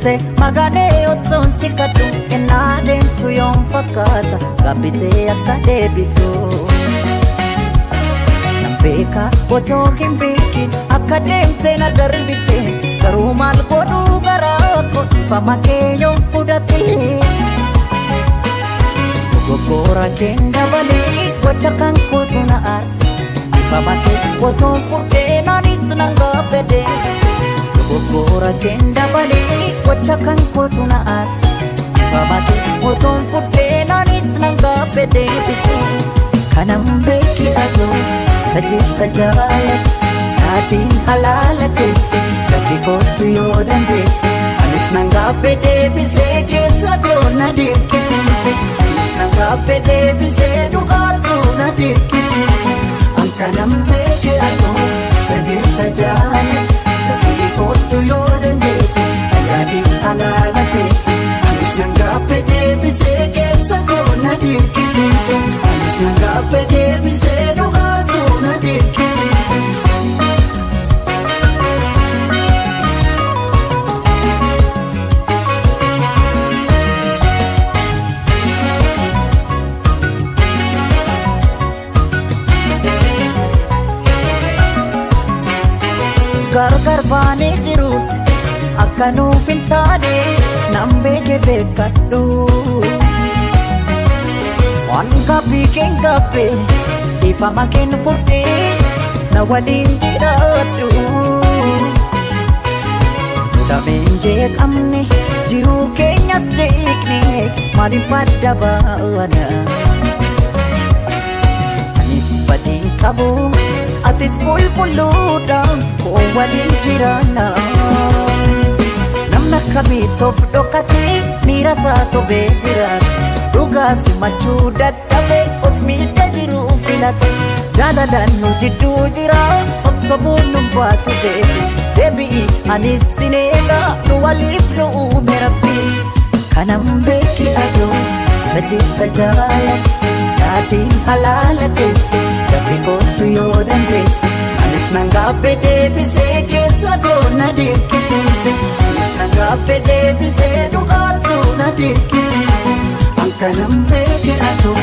Deebise magaalee otoon si kadhu ennaa deemtu yoon fakkaata gaabbitee akka deebitu. Nan beeka otoo hin beekin akka deemte na darbite garuu maal godhuu garaa koo dhiifama kee yoon fudhate. Dogoggora keen dabalee gocha kan kootu na aarse dhiifama kee otoon fudhee naanis nan gaabbede. Dogoggora keen dabalee gocha kan kootu na aarse dhiifama kee otoon fudhee naanis nan gaabbede. Kanan beeki aduu sajeessa jaalladhu taatiin halaala teesse gadi kootu yoo dandeesse anis nan gaabbe deebisee keessa koo na dirqisiise anis nan gaabbe deebisee dhugaatu na dirqisiise an kanan beeki aduu sajeessa jaalladhu gadi kootu yoo dandeesse taatiin halaala teesse anis nan gaabbe deebisee keessa koo na dirqisiise anis nan gaabbe deebisee dhugaatu na dirqisiise. Gargar baanee jiru akka nuuf hin taane nan beeke beekadhu. Waan gaaffii keen gaaffe dhiifama keen fudhee na waliin jiraadhu. Lameen jeeqamne jiruu keenyas jeeqne maaliif adda baana? Anis badii qabu atis qulqulluudha koo waliin jiraanna. Namni akkamitti of dhokatee miira isaa sobee jiraata. Dhugaa simachuu dadhabee of miidhaa jiru filata. Jaalalaan nu jidduu jira of sobuun nu baasu beeku. Deebi'i anis sin eega nu waliif nu uume rabbi. Kanan beeki aduu sajeessa jaalladhu taatiin halaala teesse gadi kootu yoo dandeesse anis nan gaabbe deebisee keessa koo na dirqisiise anis nan gaabbe deebisee dhugaatu na dirqisiise an kanan beeki aduu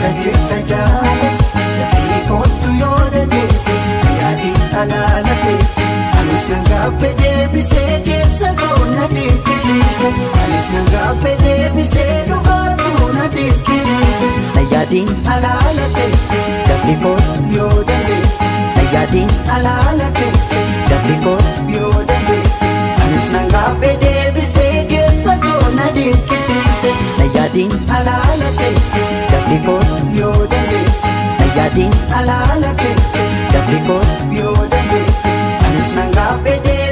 sajeessa jaalladhu gadi kootu yoo dandeesse taatiin halaala teesse anis nan gaabbe deebisee keessa koo na dirqisiise anis nan gaabbe deebisee dhugaatu na dirqisiise. Nayyaadiin halaala teesse gadi kootu yoo dandeesse nayyaadiin halaala teesse gadi kootu yoo dandeesse anis nan gaabbe deebisee keessa koo na dirqisiise nayyaadiin halaala teesse gadi kootu yoo dandeesse nayyaadiin halaala teesse gadi kootu yoo dandeesse anis nan gaabbe deebisee.